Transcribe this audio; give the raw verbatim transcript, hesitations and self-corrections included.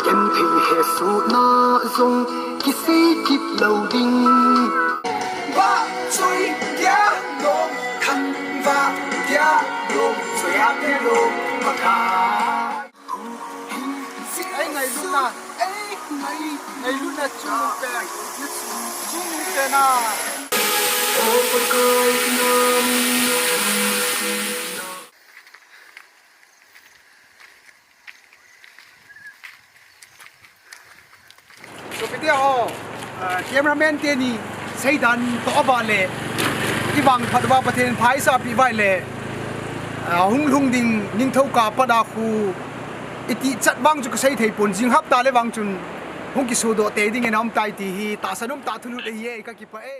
Genthei hesutna jong kisei kit lou ding. Vahchoi dia lou, thangvah dia lou, choiya dia lou, Pakai. Ei ngailutna, ei ngai, ngailutna chu pen, chu pen a. Sopi te ho, ah, cameraman teni seidan toh ava le, ivang phat uva Pathen in pha eisahpeh uva ahile, ah, hung lhung ding ningthou kah a pat a khu iti chat vang chu kasei thei pon, jing hapta le vang chun hung kisodoh tei dingin aum tai ti hi tahsan umtah thulut ahi e, kakipah e.